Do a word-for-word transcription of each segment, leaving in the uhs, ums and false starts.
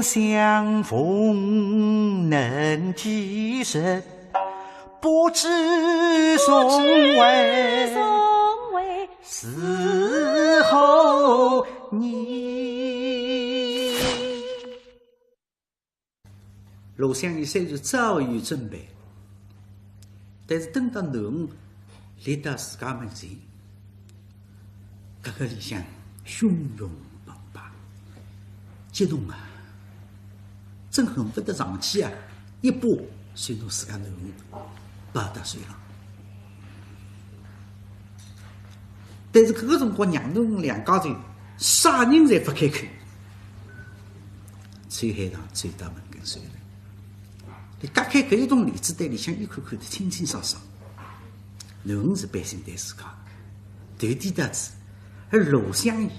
相逢能几时？不知从未，从未，是何年。罗湘绮虽然早有准备，但是等到囡儿立到自家门前， 搿个里向汹涌澎湃，激动啊，真恨勿得上去啊，一把就拿自家囡儿抱到手浪。但是搿个辰光，娘囡两家头啥人侪勿开口，秋海棠走到门跟首来。伊隔开搿一种帘子，对里向一看，看得清清爽爽。囡儿是背心对自家，头低到仔，而罗湘绮，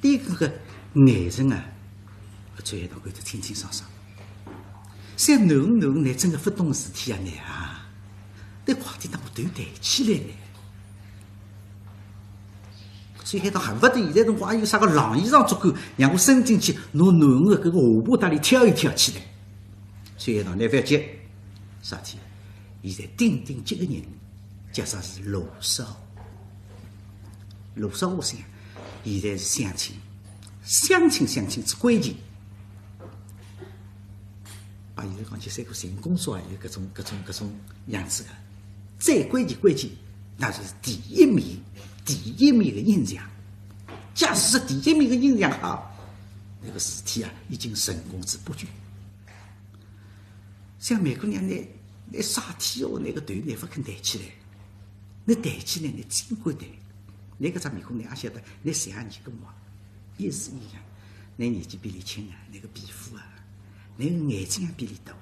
伊搿个眼神啊，秋海棠看得清清爽爽。像囡儿囡儿呢，真个勿懂事体啊，倷啊，得快点拿我头抬起来呢。秋海棠还勿得现在辰光还有啥个冷衣裳足够，让我伸进去，拿囡儿搿个下巴搭里挑一挑起来。秋海棠，倷覅急，啥体？现在顶顶急个人，叫啥是罗少华。罗少华想，现在是相亲，相亲相亲是关键。 啊，现在讲起三个寻工作啊，有搿种搿种搿种样子个。最关键关键，那就是第一面，第一面个印象。假使是第一面个印象好，搿个事体啊，已经成功之不久。像梅姑娘，倷倷啥体哦，倷个头倷勿肯抬起来，倷抬起来，倷尽管抬，倷搿只面孔，倷阿晓得，倷像伲个妈，一式一样。倷年纪比俚轻啊，倷个皮肤啊， 倷个眼睛也比俚大。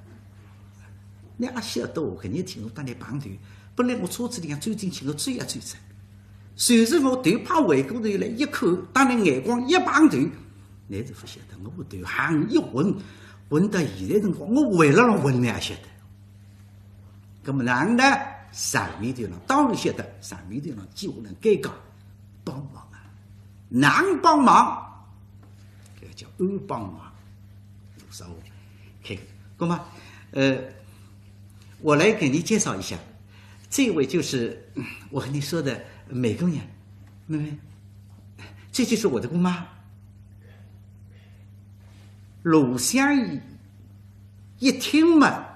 倷阿晓得哦，搿日天我搭倷碰头，本来我车子里向走进去，我走也走着。随着我头拍回过头来一看，搭倷眼光一碰头，倷是勿晓得，我头横一浑，浑到现在辰光，我还辣浪浑，倷阿晓得。葛末哪能呢？场面头浪，当然晓得，场面头浪几化能尴尬，帮忙啊，哪能帮忙？搿叫暗帮忙。 罗少华，看，葛末，呃，我来给你介绍一下，这位就是，嗯，我和你说的梅姑娘，妹妹，这就是我的姑妈。罗湘绮一听嘛，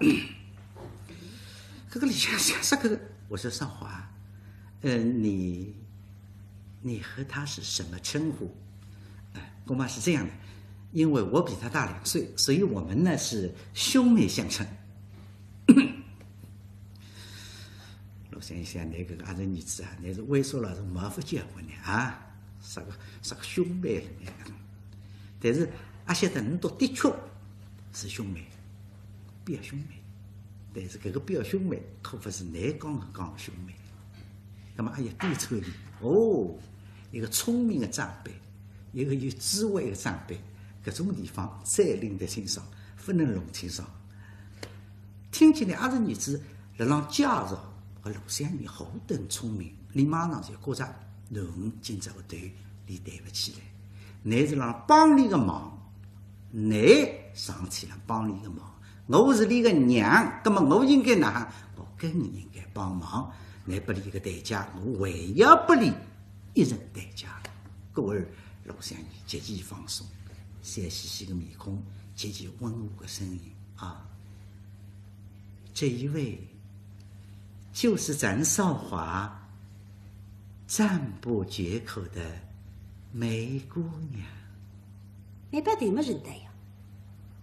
搿个里向想啥个，我说少华，呃，你，你和她是什么称呼？哎，姑妈是这样的，因为我比她大两岁，所以我们呢是兄妹相称。罗湘绮想，倷搿个阿侄儿子啊，倷是为啥老是没法结婚呢啊？啥个啥个兄妹了呢？但是阿晓得倷笃的确是兄妹，表兄妹。但是搿个表兄妹可勿是倷讲个讲个兄妹。葛末阿要点出来，哦，一个聪明个长辈，一个有智慧个长辈，搿种地方再拎得清爽，勿能弄清爽。听见俚阿侄儿子辣浪介绍，搿罗湘绮何等聪明，俚马上就觉着囡儿今朝个头俚抬勿起来，倷是辣浪帮俚个忙，倷上去了帮俚个忙，我是俚个娘，葛末我应该哪哈？我更应该帮忙，倷拨俚一个台阶，我还要拨俚 一层台阶。故而罗湘绮极其放松，笑嘻嘻个面孔，极其温和个声音啊，这一位就是咱少华赞不绝口的梅姑娘。梅宝头么认得呀，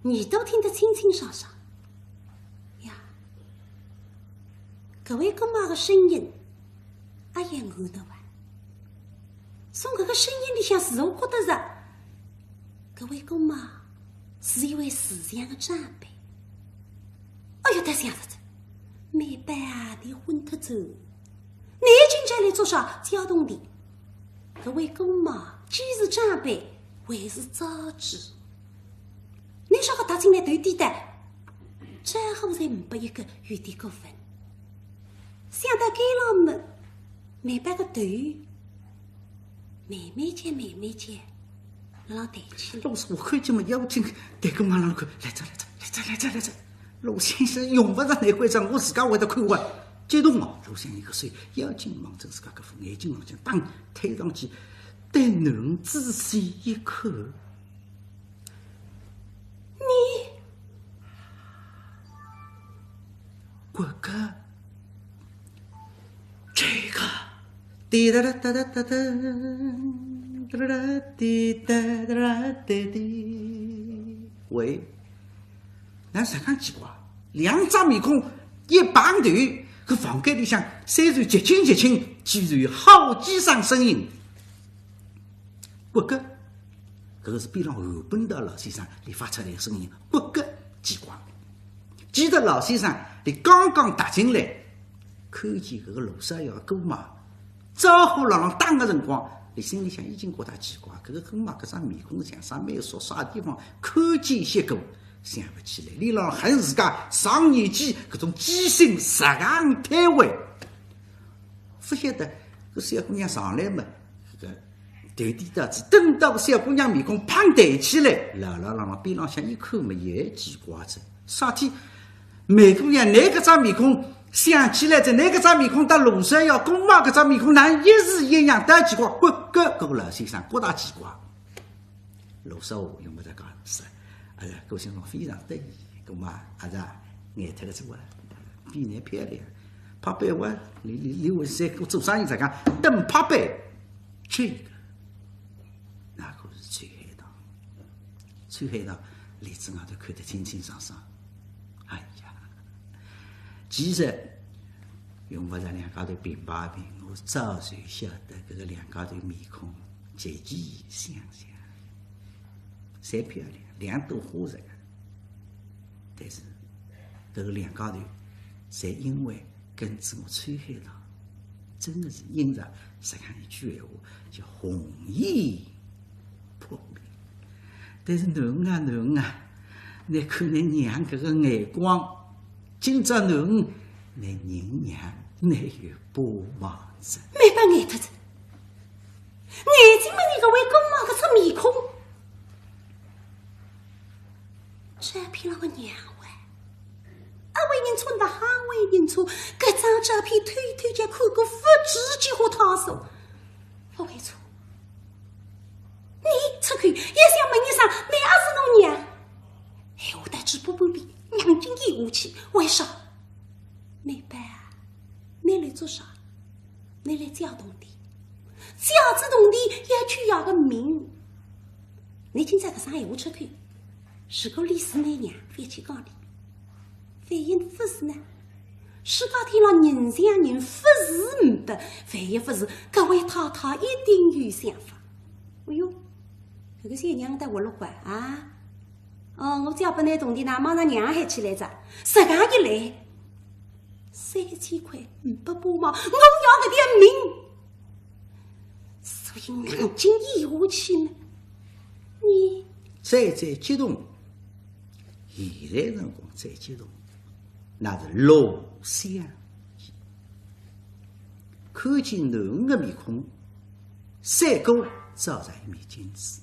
耳朵听得清清爽爽呀。搿位姑妈个声音，阿要认得哇？ 从搿个声音里向似乎觉得着，搿位姑妈是一位慈祥个长辈。哎哟，得想着哉，梅宝啊，倷昏脱哉，倷今朝来做啥叫动地？搿位姑妈既是长辈，还是早知。 倷啥个踏进来头低低，招呼侪呒拨一个，有点过分。想到该浪么，梅宝个头慢慢叫，慢慢叫，辣浪抬起来。罗生看见么，要紧对姑妈浪看，来哉，来哉，来哉，来哉，来哉。罗生是用勿着难关哉，我自家会得看完。激动哦，罗生一个手要紧望准自家搿副眼睛浪向，当推上去，对囡儿仔细一看。你觉着，这个，滴答答答答答，滴答答，滴答答答滴。喂，哪实梗奇怪，两张面孔一碰头，搿房间里向虽然极静极静，居然有好几声声音。 觉着，搿个是边浪韩本道老先生俚发出来个声音，觉着奇怪。记得老先生俚刚刚踏进来，看见搿个罗少爷个姑妈，招呼辣浪打个辰光，俚心里向已经觉着奇怪，搿个姑妈搿张面孔像啥，蛮熟，啥地方看见歇过，想勿起来。俚辣浪恨自家上年纪搿种记性实梗退位。勿晓得搿小姑娘上来么，搿个 头低倒直，等到小姑娘面孔嘭抬起来，老老辣辣边浪向一看么，也奇怪哉，啥体？梅姑娘，倷搿张面孔想起来哉，倷搿张面孔搭罗少爷姑妈搿张面孔哪一式一样，倒奇怪，觉着搿个老先生觉着奇怪。罗少华用勿着讲是，哎呀，搿个先生非常得意，姑妈，阿是啊，眼脱个哉哇，比倷漂亮，拍板哇，俚俚俚会三个做生意实梗，等拍板。 这个，那可是秋海棠。秋海棠，俚子外头看得清清爽爽。哎呀，其实用勿着两家头并排并，我早就晓得搿个两家头面孔极其相像，侪漂亮，两朵花实梗。 但是，搿个两家头，侪因为跟仔我秋海棠，真个是应着实梗一句闲话，叫红颜薄命。但是囡儿啊，囡儿啊，倷看倷娘搿个眼光，今朝囡儿，倷认娘，倷有把望哉。没把眼脱哉，眼睛么，倷搿位姑妈搿只面孔， 照片浪个娘喂，阿会认错，哪哼会认错？搿张照片偷偷叫看过，勿止几化趟数，勿会错。倷出去也想问一声，倷阿是我娘？闲话到嘴巴半边，硬劲咽下去，为啥？没办啊，倷来做啥？ 倷来借铜钿，借仔铜钿要去要个命。倷今朝搿声闲话出口，如果俚是倷娘，勿去讲俚，万一勿是呢？世界天浪人像人，勿是呒不，万一勿是，搿位太太一定有想法。哎哟，搿个小娘倒活络快啊！哦，我借拨倷铜钿呢，马上娘喊起来哉，实梗一来， 三千块呒不把望，我要搿条命。所以硬劲咽下去嘛。倷再再激动，现在辰光再激动，那是罗湘绮。看见囡儿个面孔，赛过照着一面镜子。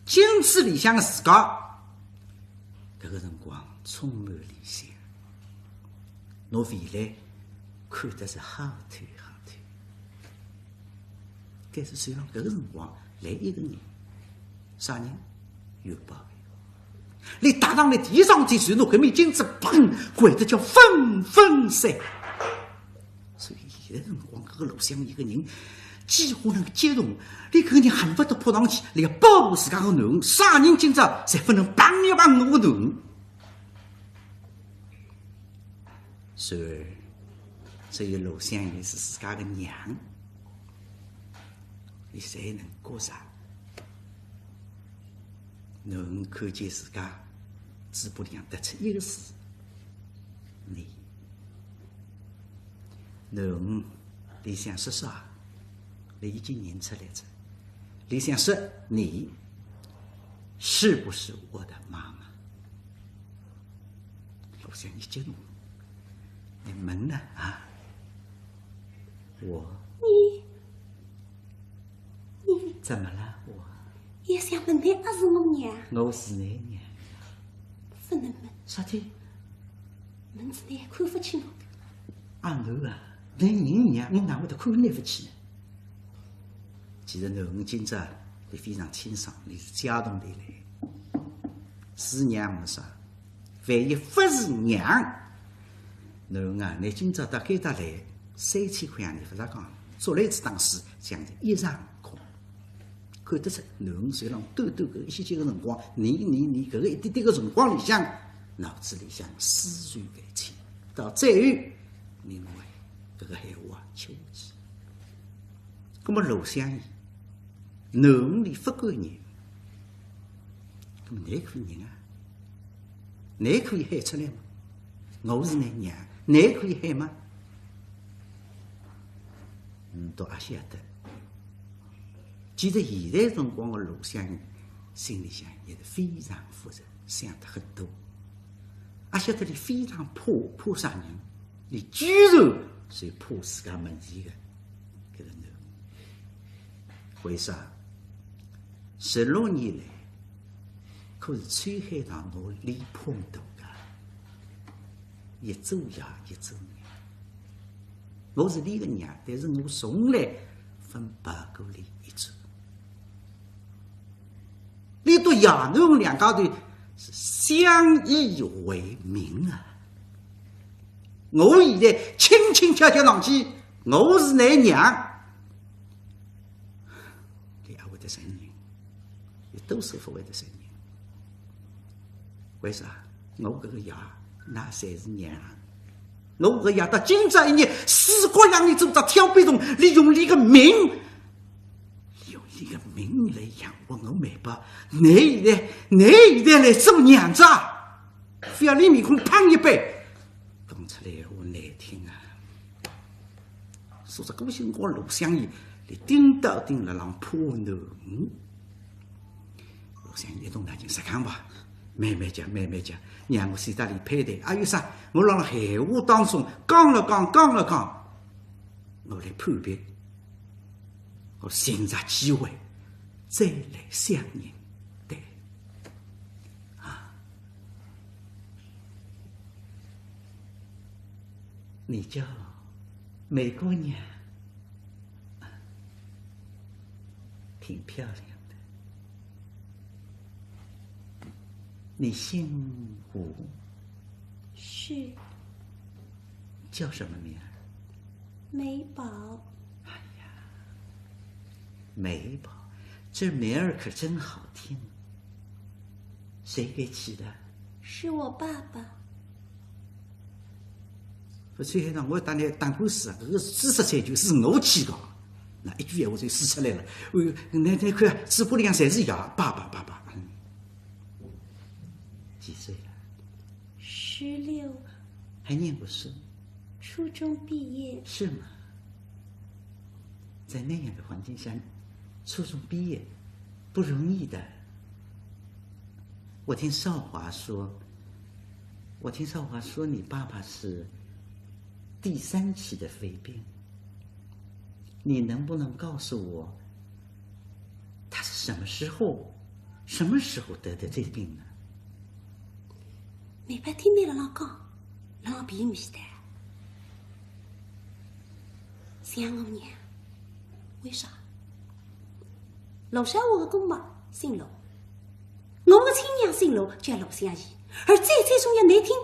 镜子里向个自家，搿个辰光充满理想，拿未来看得是好透好透。但是随浪搿个辰光来一个人，啥人？袁宝藩。俚踏上来第一桩事体，随拿搿面镜子，砰，掼得叫粉粉碎。 所以现在辰光，搿个罗湘绮个人几化能激动，俚搿个人恨勿得扑上去，俚要保护自家个囡儿，啥人今朝侪勿能碰一碰我个囡儿。所以，只有罗湘绮是自家个娘，俚才能觉着 囡儿看见自家嘴巴里向答出一个字，倷。囡儿，俚想说啥？俚已经认出来哉。俚想说，你是不是我的妈妈？罗湘绮激动，倷问呢啊？我。你，你。怎么了？我。也想问侬阿是我娘？我是侬娘。勿能问。啥体？问仔侬也看勿起我个。阿囡啊，侬人娘，我哪会得看勿起呢？其实囡儿今朝伊非常清爽，伊是家中头来，是娘没啥，万一勿是娘，囡儿啊，侬今朝到该搭来，三千块洋钿勿搭讲，捉来一次打死，将近一场空。 看得出，囡儿虽然短短搿一歇歇个辰光，念念念搿个一点点个辰光里向，脑子里向思绪万千，到最后，明白搿个闲话啊，求其。葛末罗湘绮，囡儿里勿敢认，葛末侬可以认啊，侬可以喊出来嘛。我是侬娘，侬可以喊嘛。嗯，倒也晓得。 其实现在辰光个罗湘绮心里向也是非常复杂，想得很多。阿晓得伊非常怕，怕啥人？伊居然是怕自家门前个搿个囡。为啥？十六年来，可是秋海棠拿伊捧大个，一做爷一做娘。 我是伊个娘，但是我从来勿抱过伊一只。伊笃爷囡两家头是相依为命啊。我现在轻轻巧巧上去，我是㑚娘，伊阿会得承认？伊多少勿会得承认。为啥？我搿个爷，㑚侪是娘。 我搿爷到今朝一日，四角洋钿做只挑鼻虫，利用伊个命，利用伊个命来养活我妹妹。㑚现在，㑚现在来做娘子啊？覅伊面孔板一板，讲出来闲话难听啊。所以讲，搿辰光罗湘绮，伊顶到顶辣浪怕囡。 罗湘绮一动脑筋，实梗吧，慢慢叫，慢慢叫，让我先搭伊攀谈。还有啥？我辣辣闲话当中讲了讲，讲了讲，我来判别，我寻着机会再来想人。对，啊，你叫梅姑娘。 挺漂亮的。你姓胡？是。叫什么名儿？梅宝。哎呀，梅宝，这名儿可真好听。谁给起的？是我爸爸。 勿，秋海棠，我搭侬打官司啊，搿个事实上就是我起个，那一句闲话就说出来了。哎哟，那那块嘴巴里向侪是爷，爸爸，爸爸。嗯。几岁了？十六。还念过书？初中毕业。是吗？在那样的环境下，初中毕业不容易的。我听少华说， 我听少华说你爸爸是第三期的肺病，你能不能告诉我，他是什么时候，什么时候得的这病呢？梅宝听伊辣浪讲，辣浪便秘的。想我娘，为啥？罗少华个姑妈姓罗， 我个亲娘姓罗，叫罗湘绮，而最最重要，侬听，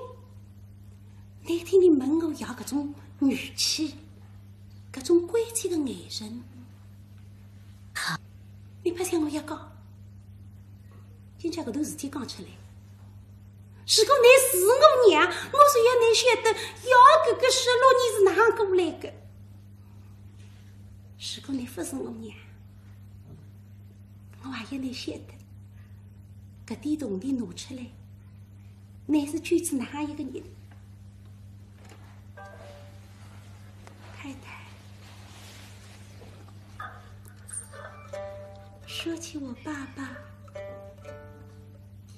侬听伊问我爷搿种语气，搿种关切个眼神，侬勿想我爷讲，今朝搿段事体讲出来，如果侬是我娘，我就要侬晓得，爷搿个十六年是哪能过来个。如果侬勿是我娘， 我也要侬晓得，搿点铜钿拿出来，侬是救仔哪一个人？太太，说起我爸爸，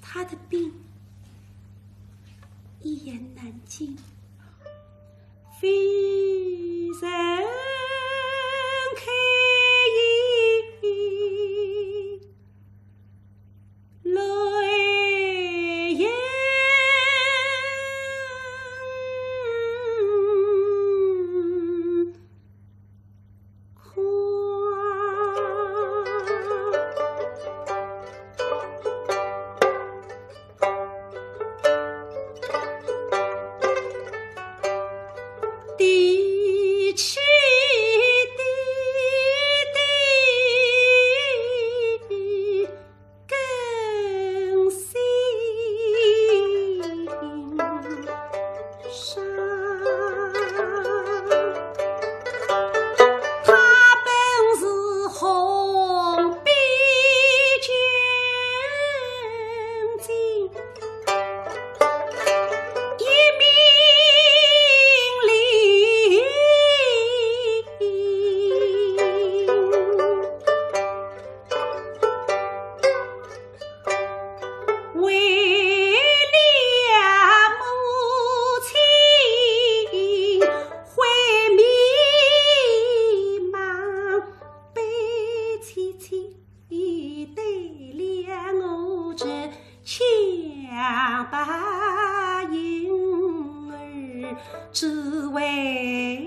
他的病一言难尽，非常开眼。为了母亲，灰迷茫，悲戚戚，对了我这 强把银儿只为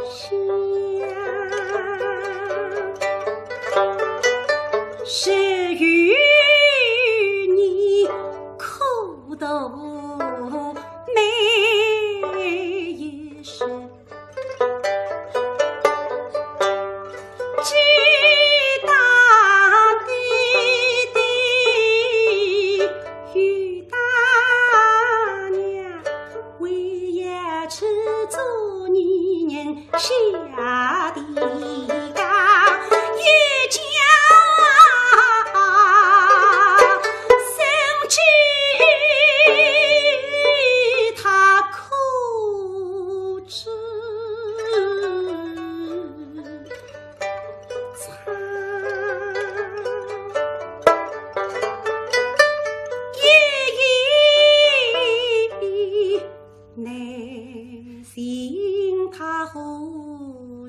想，是与你苦读每一生。 知道爹爹与大娘，为要吃做女人下的家，一家生计他苦 知差，一言难尽他何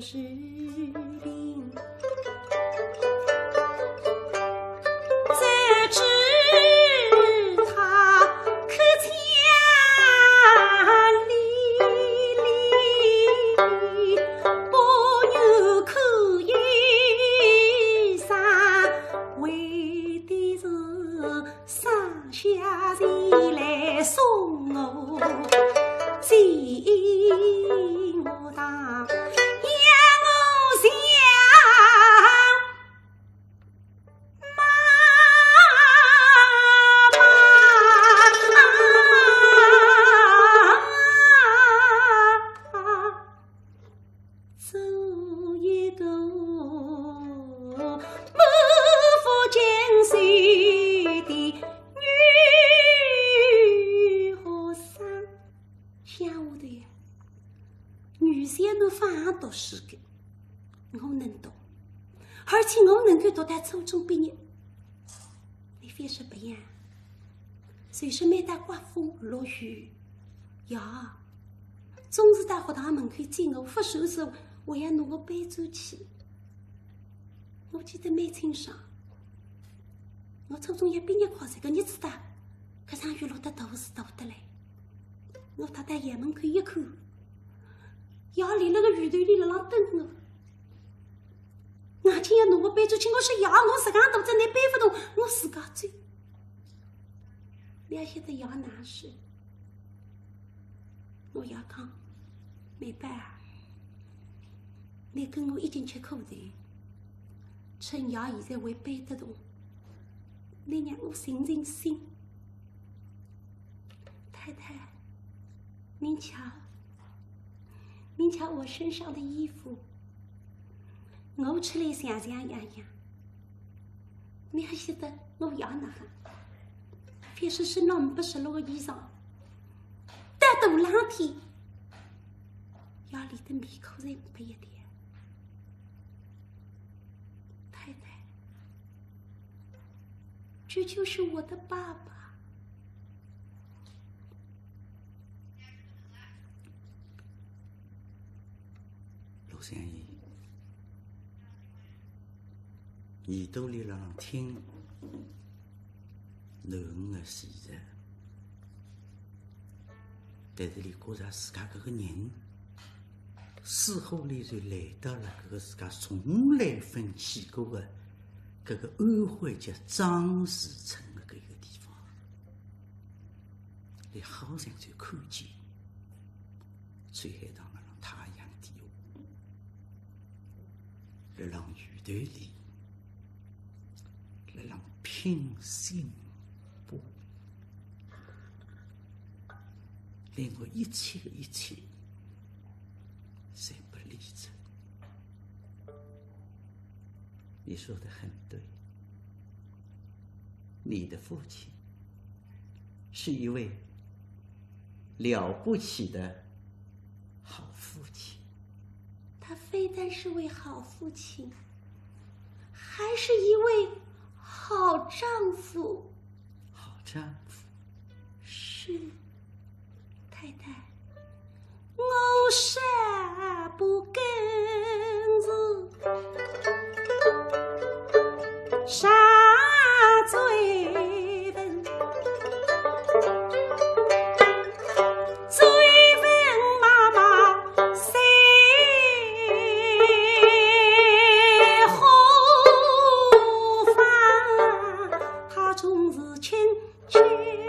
时 只知他客腔里里，不愿苦衣裳，为的是 上下前来送我进学堂，要我像妈妈。 做一个满腹经纶的女学生。想我的呀，女生侬放读书的，我能读，而且我能够读到初中毕业。你非说不呀？就是每当刮风落雨，呀， 总是到学堂门口接我，勿收手，还要拿我背转去。我记得蛮清爽，我初中一毕业考试搿日子哒，搿场雨落得大是大得来。我踏到校门口一看，爷立辣个雨兜里辣浪等我。硬劲要拿我背转去，我说爷，我实梗大只，侬背勿动，我自家走。 侬晓得爷哪说？我爷讲，梅宝啊，侬跟我已经吃苦头，趁爷现在还背得动，侬让我醒醒心。太太，您瞧，您瞧我身上的衣服，我出来像像样样，侬还晓得我爷哪哈？ 反正身浪没十六个衣裳，到大冷天，夜里的棉裤侪没一条。太太，这就是我的爸爸。 陆湘绮，耳朵里辣浪听囡儿个事实，但是伊觉着自家搿个人，似乎伊就来到了搿个自家从来勿去过个搿个安徽叫张士诚个搿个地方。 伊好像就看见秋海棠辣浪太阳底下，辣浪雨头里，辣浪拼新花。另外一切的一切，侪不理睬。你说得很对，你的父亲 是一位了不起的好父亲。他非但是位好父亲，还是一位好丈丈夫。是，太太，我是不跟是啥追问，追问妈妈在何方，她总是轻 轻叹。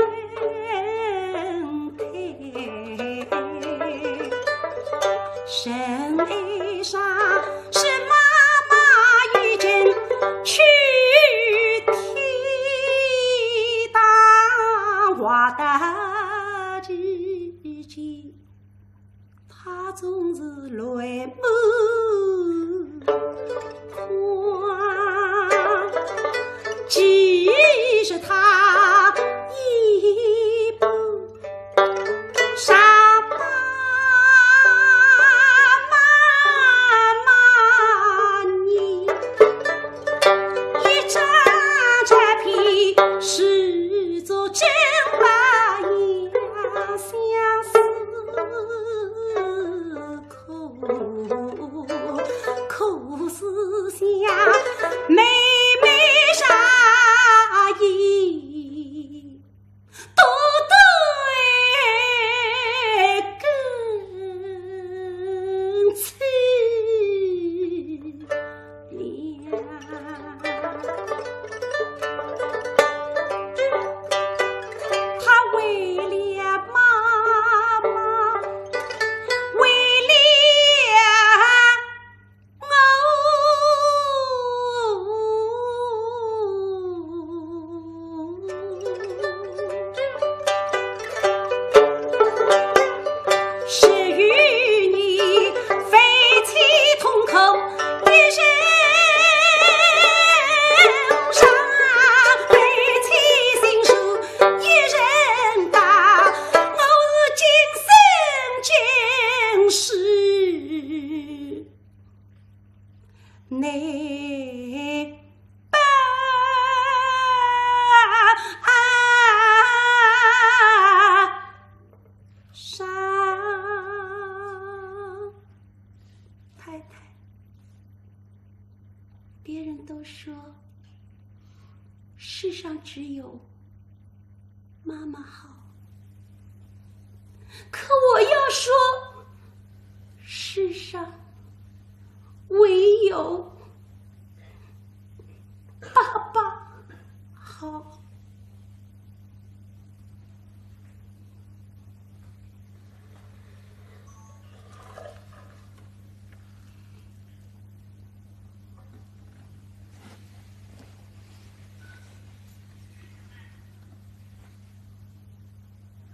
人哀伤，是妈妈已经去天堂，话到如今 她总是泪满眶。其实她也不想妈妈你，一张照片是 做真白呀相思苦，苦思想，妹妹啥意，都对跟此 他为了妈妈，为了我， 是与你夫妻同苦一生长，夫妻心事一人担，我是今生今世 难报伤。太太，别人都说，世上只有 妈妈好。可我要说，世上唯有爸爸好。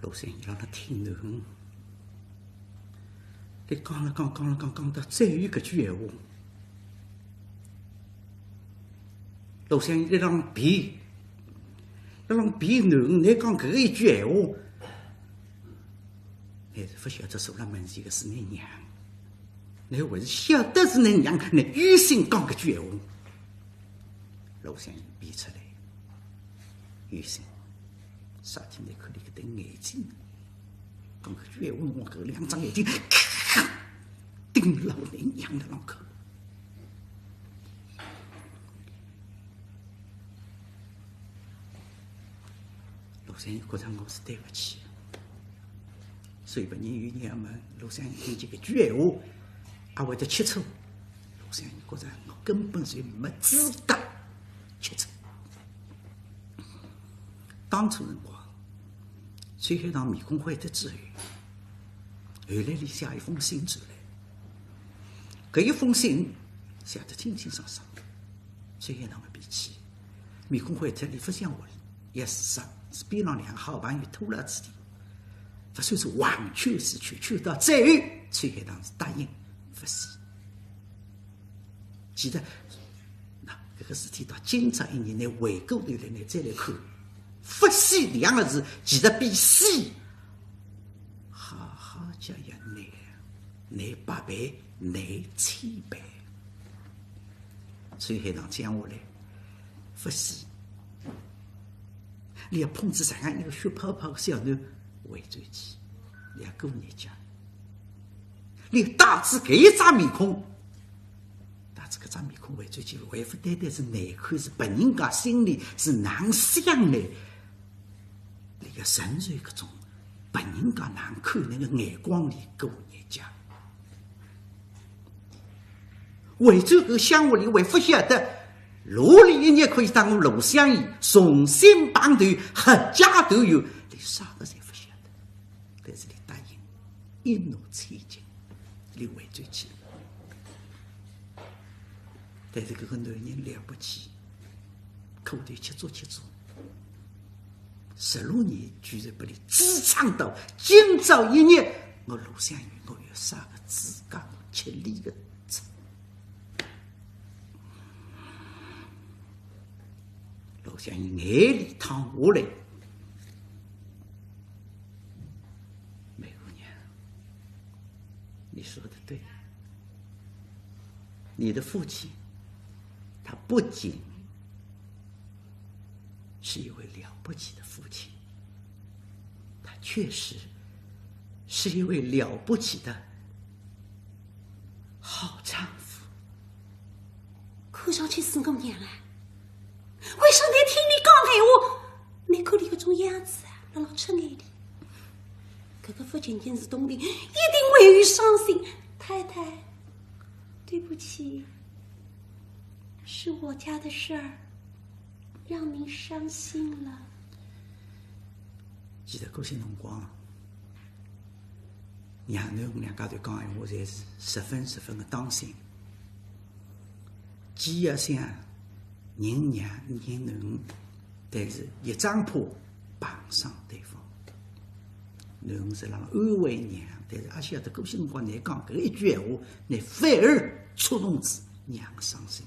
陆三辣辣听呢，伊讲了讲，讲了讲，讲到最后搿句闲话，陆三辣浪辩，辣浪辩，囡儿讲搿一句闲话，还是勿晓得坐辣门前个是㑚娘。 倷还是晓得是倷娘，倷有心讲搿句闲话。陆三言辩出来，有心，啥体？倷看倷搿对眼睛，讲搿句闲话，我搿两只眼睛，咔，盯牢倷娘辣浪看。 陆三言觉着我是对勿起，所以别人有娘么，陆三言听见搿句闲话，还会得吃醋。陆三言觉着我根本就没资格吃醋。当初辰光，秋海棠面孔灰脱之后，后来伊写一封信出来，搿一封信写得清清爽爽。 秋海棠个脾气，面孔灰脱，伊勿想活了，也是啥，是边浪两个好朋友拖牢仔伊，勿算是横求直求，求到最后，秋海棠是答应勿死。其实，那搿个事体到今朝一日，倷回过头来，倷再来看，勿死两个字，其实比死 好好叫要难，难百倍，难千倍。秋海棠讲下来，勿死，俚要捧仔实梗一个血泡泡个小囡回转去，俚要过日脚。俚带仔搿一张面孔，带仔搿张面孔回转去，还勿单单是难看，是别人家心里是难想的。俚要承受搿种别人家难看个眼光里过日脚。 回转搿乡下里还勿晓得，罗里一日可以搭我罗湘绮重新碰头，合家团圆，俚啥个侪勿晓得。但是俚答应，一诺千金，俚回转去。但是搿个男人了不起，苦头吃足吃足。 十六年居然拨俚支撑到今朝一日，我罗湘绮，我有啥个资格吃俚个醋？罗湘绮眼泪淌下来。梅姑娘，你说的对，你的父亲，他不仅 是一位了不起的父亲，他确实是一位了不起的好丈夫。看上去是我娘啊，为啥拿听俚讲闲话，拿看俚搿种样子啊，辣辣出眼泪？搿个勿仅仅是动情，一定会有伤心。太太，对不起，是我家的事儿 让您伤心了。记得搿歇辰光，娘囡两家头讲闲话，侪是十分十分的当心。既要想认娘认囡，但是一张怕碰伤对方。囡是辣辣安慰娘，但是阿晓得搿歇辰光，倷讲搿一句闲话，倷反而触动仔娘个伤心。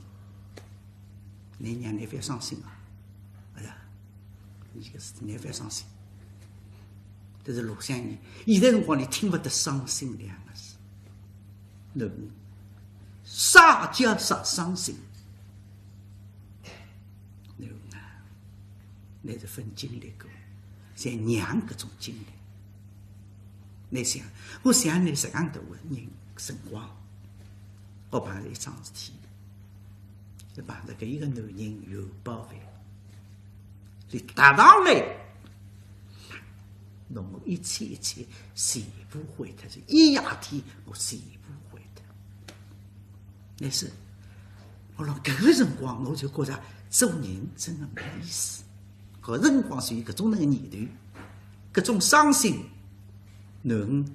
倷娘，倷覅伤心啊，哎呀，倷个事体，倷覅伤心。但是罗湘绮，现在辰光倷听勿得伤心两个字。囡，啥叫啥伤心？囡啊，倷是朆经历过，像娘搿种经历。倷想，我想倷实梗大个人辰光，我碰着一桩事体， 是碰着搿一个男人袁宝藩，俚踏上来，拿我一切一切全部毁脱，是一夜天我全部毁脱。但是，我辣搿个辰光，我就觉着做人真的没意思。搿辰光属于搿种能个念头，搿种伤心，囡，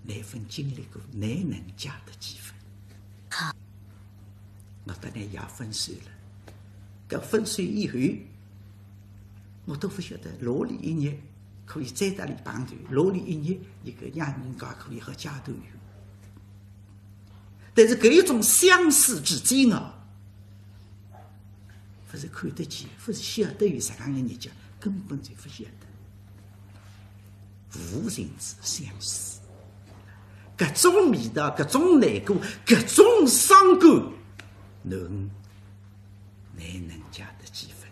倷朆经历过，倷能解得几分？ 我搭倷爷分手了。搿分手以后，我都勿晓得罗里一日可以再搭俚碰头，罗里一日一个让人家可以合家团圆。但是搿一种相思之间啊，勿是看得见，勿是晓得有啥样个日脚，根本就勿晓得。 无情之相思。搿种味道，搿种难过，搿种伤感，囡，倷能解得几分？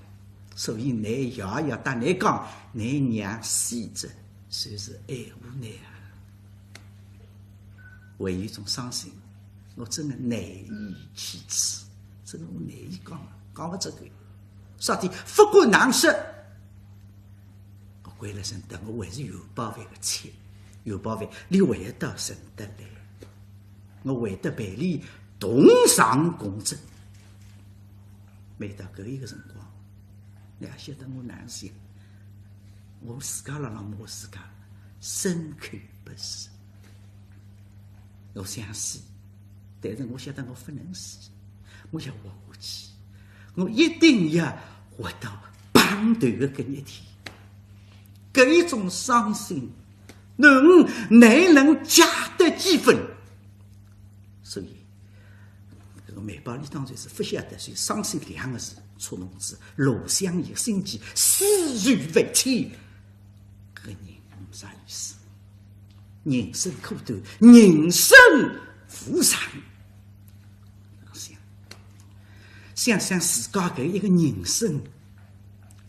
所以倷爷爷搭倷讲，倷娘死仔，就是爱护倷啊。还有一种伤心，我真的难以启齿，真的我难以讲，讲勿出个。啥体？勿管哪能说， 我归了身，但我还是袁宝藩个妾。袁宝藩，俚回到承德来，我会得陪俚同床共枕。每到搿一个辰光，倷也晓得我哪能想，我自家辣辣骂自家，心口不适。我想死， 但是我晓得我勿能死，我要活下去，我一定要活到碰头个搿一天。搿一种伤心，囡，倷能解得几分？所以，搿个梅宝藩当然是勿晓得，所以伤心两个字触动仔罗湘绮心间，思绪万千。搿个人没啥意思。 人生苦短，人生无常。想，想想自家搿一个人生，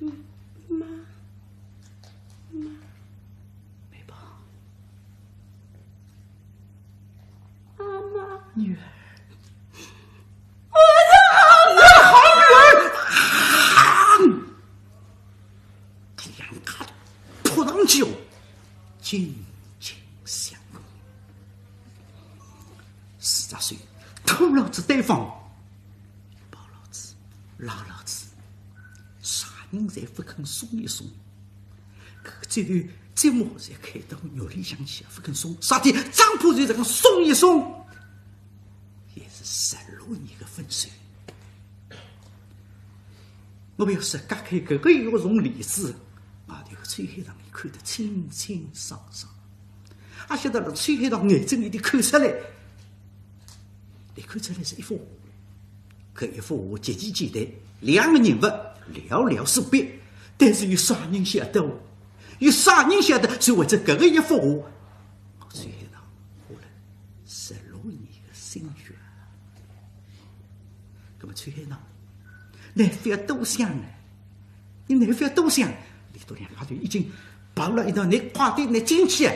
妈，妈，梅宝，阿妈，女儿，我的好女儿，好女儿，啊！两家扑上去哦，紧紧相拥。四十岁，拖牢仔对方，抱牢仔，拉牢仔，啥人侪勿肯松一松。搿最后节目侪开到肉里向去，勿肯松，啥体？张婆就搿能松一松，也是十六年个分手。我勿要说，隔开搿个月个例子，外头秋海棠看得清清爽爽。阿晓得了，秋海棠眼睛里头看出来，伊看出来是一幅画。搿一幅画极其简单，两个人物寥寥数笔，但是有啥人晓得哦？有啥人晓得是为着搿个一幅画，秋海棠花了十六年个心血啊。葛末秋海棠，倷覅多想了，倷覅多想，俚笃两家头已经抱了一道，倷快点，倷进去啊！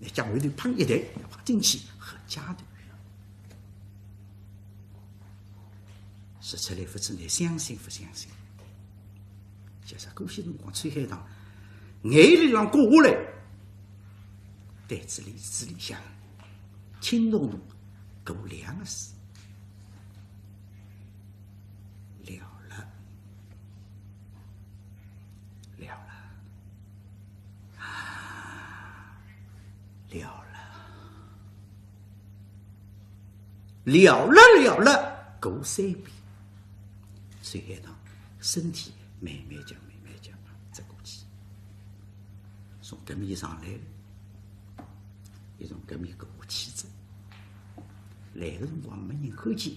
倷将外头碰一台，要跑进去，合家团圆。说出来勿知倷相信勿相信？就说搿歇辰光，秋海棠眼泪浪挂下来，对仔帘子里向，轻咚咚过两个字。 了了，了了，啊，了了，了了，了了，过三遍。秋海棠身体慢慢叫，慢慢叫，走过去，从搿面上来，又从搿面过去仔。 来个辰光没人看见，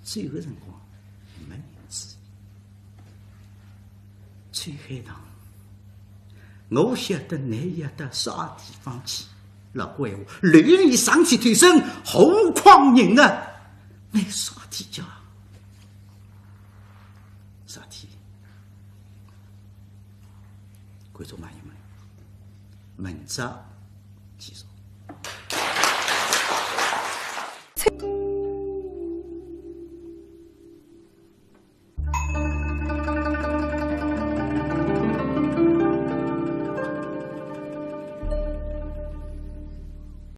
走个辰光没人注意。秋海棠，我晓得倷要到啥地方去，老古闲话，留你上去脱身，何况人呢？倷啥体叫？啥体？观众朋友们，明朝